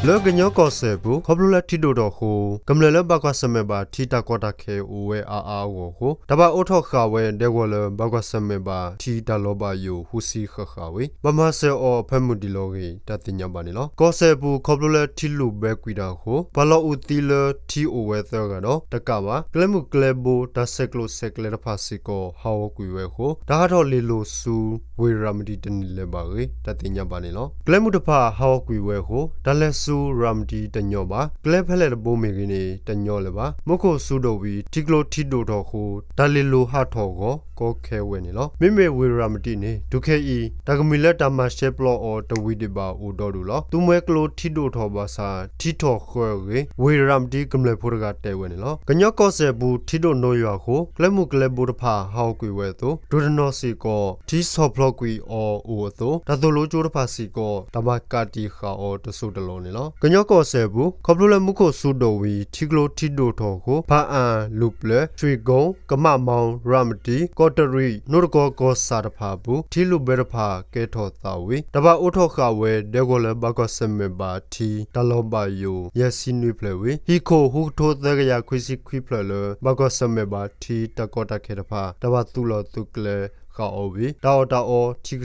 လၢကညီကီၢ်စဲၣ်ပူၤ ခီဖျိလၢထံဒိၣ်ထီၣ်အဃိ ကမျၢၢ်လၢဘၣ်ကွၢ်ဆၢၣ်မဲာ်ဘၣ်ထံတၢ်ကီတၢ်ခဲအိၣ်ဝဲအါအါအဂီၢ်အဃိ တၢ်ဘၣ်အိးထီၣ်ဃာ်ဝဲဒဲကဝီၤလၢ ဘၣ်ကွၢ်ဆၢၣ်မဲာ်ဘၣ်ထံတၢ်လီၤဘၣ်ယိၥ်ဃုဆံဃၣ်ဃၣ်ဝံၤ ဘၣ်မၤစၢၤအီၤအဖၢမုၢ်ဒံးလီၤအဂ့ၢ် တၢ်သ့ၣ်ညါဘၣ်န့ၣ်လီၤ. ကီၢ်စဲၣ်ပူၤ ခီဖျိလၢထံလူၢ်ဘဲကွံာ်တၢ်အဃိ ပှၤလီၤအုးသံလၢထံအိၣ်ဝဲသၢဂၤဒီး တကးဘၣ် ကျဲမုၢ်ကျဲဘိတၢ်ဆဲးကျိးဆဲးကျၢတဖၣ်စ့ၢ်ကီး ဟးဂီၤကွံာ်ဝဲအဃိ တၢ်ဟးထီၣ်လ့ၢ်လိၤဆူ ဝ့ၢ်ရၤမတံတန့ၢ်လၢၤဘၣ်အဂ့ၢ် တၢ်သ့ၣ်ညါဘၣ်န့ၣ်လီၤ. ကျဲမုၢ်တဖၣ်ဟးဂီၤကွံာ်ဝဲအဃိ တၢ်လဲၤဆူရၤမတံတညီဘၣ်. ကျဲဖဲလဲၣ်တဘိမ့ၢ်ဂ့ၤန့ၣ် တညီလၢၤဘၣ်. မူခိၣ်စူၤဒိၣ်ဝံၤ ထံကျိထံဒိၣ်ထီၣ်အဃိ တၢ်လ့ၢ်လိၤဟးထီၣ်ဂီၤကီခဲဝဲန့ၣ်လီၤ. မ့မ့ၢ်ဝ့ၢ်ရၤမတံန့ၣ် တုၤခဲအံၤ တၢ်ကမံၤလၢတၢ်မၤရှဲပျီအီၤတဝံၤဒံးဘၣ်အိၣ်ဒီဒူၣ်လီၤ. သူမွဲကျိထံဒိၣ်ထီၣ်ဘၣ်ဆၣ် ထံထီၣ်ဃၢအဂ့ၢ် ဝ့ၢ်ရၤမတံကမျၢၢ်ဖိတဂၤတဲဝဲန့ၣ်လီၤ. ကညီကီၢ်စဲၣ်ပူၤ ထံဒိၣ်နိယွၤအဃိ ကျဲမုၢ်ကျဲဘိတဖၣ်ဟးဂီၤကွံာ်ဝဲအသိး ဒိးတနီၤစ့ၢ်ကီး ထံဆီၣ်ဖျိးကွံာ်အီၤအိၣ်အသိး တၢ်သိၣ်လိကၠိတဖၣ်စ့ၢ်ကီး တၢ်ဘၣ်ကးတံာ်ဃာ်အီၤတစိၢ်တလီၢ်န့ၣ်လီၤ. ကညီကီၢ်စဲၣ်ပူၤ ခီဖျိလၢမူခိၣ်စူၤဒိၣ်ဝံၤ ထံကျိထံဒိၣ်ထီၣ်အဃိ ဖၣ်အၣ်, လူၣ်ပျဲၢ်, ရွှေကုန်း, ကမၣ်မောင်, ရၤမတံ, ကီးတရံး, နိၣ်တကီကီၢ်ဆၣ်တဖၣ်အပူၤ ထံလူၢ်ဘဲတဖၣ်ကဲထီၣ်သးဝံၤ တၢ်ဘၣ်အိးထီၣ်ဃာ်ဝဲဒဲကဝီၤလၢ ဘၣ်ကွၢ်ဆၢၣ်မဲာ်ဘၣ်ထံတၢ်လီၤဘၣ်ယိၥ် ယဲၢ်ဆံနွံဖျၢၣ်ဝံၤ ဟံၣ်ခိၣ်ဃုကထိသၢကယၤခွံဆံခွံဖျၢၣ်လၢ ဘၣ်ကွၢ်ဆၢၣ်မဲာ်ဘၣ်ထံတၢ်ကီတၢ်ခဲတဖၣ် တၢ်ဘၣ်သုးလီၢ်သုးကျဲဃာ်အီၤဝံၤ တၢ်အီၣ်တၢ်အီထံကဆှီဒီး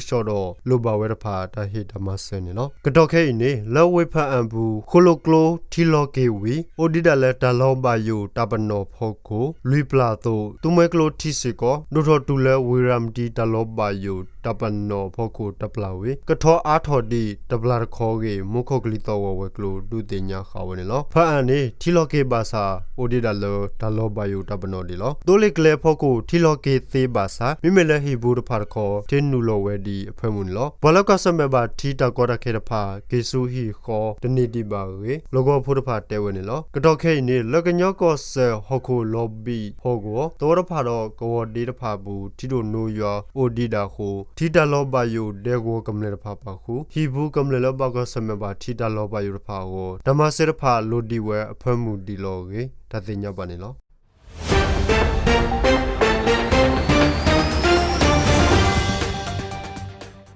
လိၣ်ဘၣ်ဝဲတဖၣ် တၢ်ဟ့ၣ်တၢ်မၤစၢၤန့ၣ်လီၤ. ကတီၢ်ခဲအံၤန့ၣ် လၢဝ့ၢ်ဖၣ်အၣ်ပူၤ ဃိၣ်လိာ်ကျိထံလီၤက့ၤဝံၤ အိၣ်ဒံးဒၣ်လၢတၢ်လီၤဘၣ်ယိၥ်တၢ်ပနီၣ်ဖီခိၣ် လွံၢ်ပျၢ်အသိး သူမွဲကျိထံစ့ၢ်ကီး ဒိၣ်ထီၣ်တုၤလၢဝ့ၢ်ရၤမတံတၢ်လီၤဘၣ်ယိၥ်တၢ်ပနီၣ်ဖီခိၣ်တပျၢ်ဝံၤ ကထီအါထီၣ်ဒံးတပျၢ်တခီအဂ့ၢ် မူခိၣ်ကလံၤသီၣ်ဂီၤဝဲၤကျိၤ ဒုးသ့ၣ်ညါဃာ်ဝဲန့ၣ်လီၤ. ဖၣ်အၣ်န့ၣ် ထံလီၤက့ၤဘၣ်ဆၣ် အိၣ်ဒံးဒၣ်လၢတၢ်လီၤဘၣ်ယိၥ်တၢ်ပနီၣ်ဒံးလီၤ. သိလ့ၣ်ကျဲဖီခိၣ် ထံလီၤက့ၤသ့ဘၣ်ဆၣ် မ့မ့ၢ်လၢဟံၣ်ပူၤတဖၣ်တခီ ထံနုာ်လီၤဝဲဒံးအဖၢမုၢ်န့ၣ်လီၤ. ပှၤလၢကွၢ်ဆၢၣ်မဲာ်ဘၣ်ထံတၢ်ကီတၢ်ခဲတဖၣ် က့ၤဆူဟံၣ်ဃီတန့ၢ်ဒံးဘၣ်အဂ့ၢ် လီၢ်ကဝီၤဖိတဖၣ်တဲဝဲန့ၣ်လီၤ. ကတီၢ်ခဲအံၤန့ၣ် လၢကညီကီၢ်စဲၣ်ဟီၣ်ခိၣ်လီၤဘံၣ်ဟီၣ်ကဝီၤ သဝီတဖၣ်ဒီးကဝီၤဒ့တဖၣ်အပူၤ ထံဒိၣ်နိယွၤအိၣ်ဒံးဒၣ်အဃိ ထံတၢ်လီၤဘၣ်ယိၥ်ဒဲကဝီၤကမျၢၢ်တဖၣ်ပာ်ဃုာ် ဟံၣ်ပူၤကမျၢၢ်လၢဘၣ်ကွၢ်ဆၢၣ်မဲာ်ဘၣ်ထံတၢ်လီၤဘၣ်ယိၥ်တဖၣ်အဂီၢ် တၢ်မၤစၢၤတဖၣ်လိၣ်ဒံးဝဲအဖၢမုၢ်ဒံးလီၤအဂ့ၢ် တၢ်သ့ၣ်ညါဘၣ်န့ၣ်လီၤ.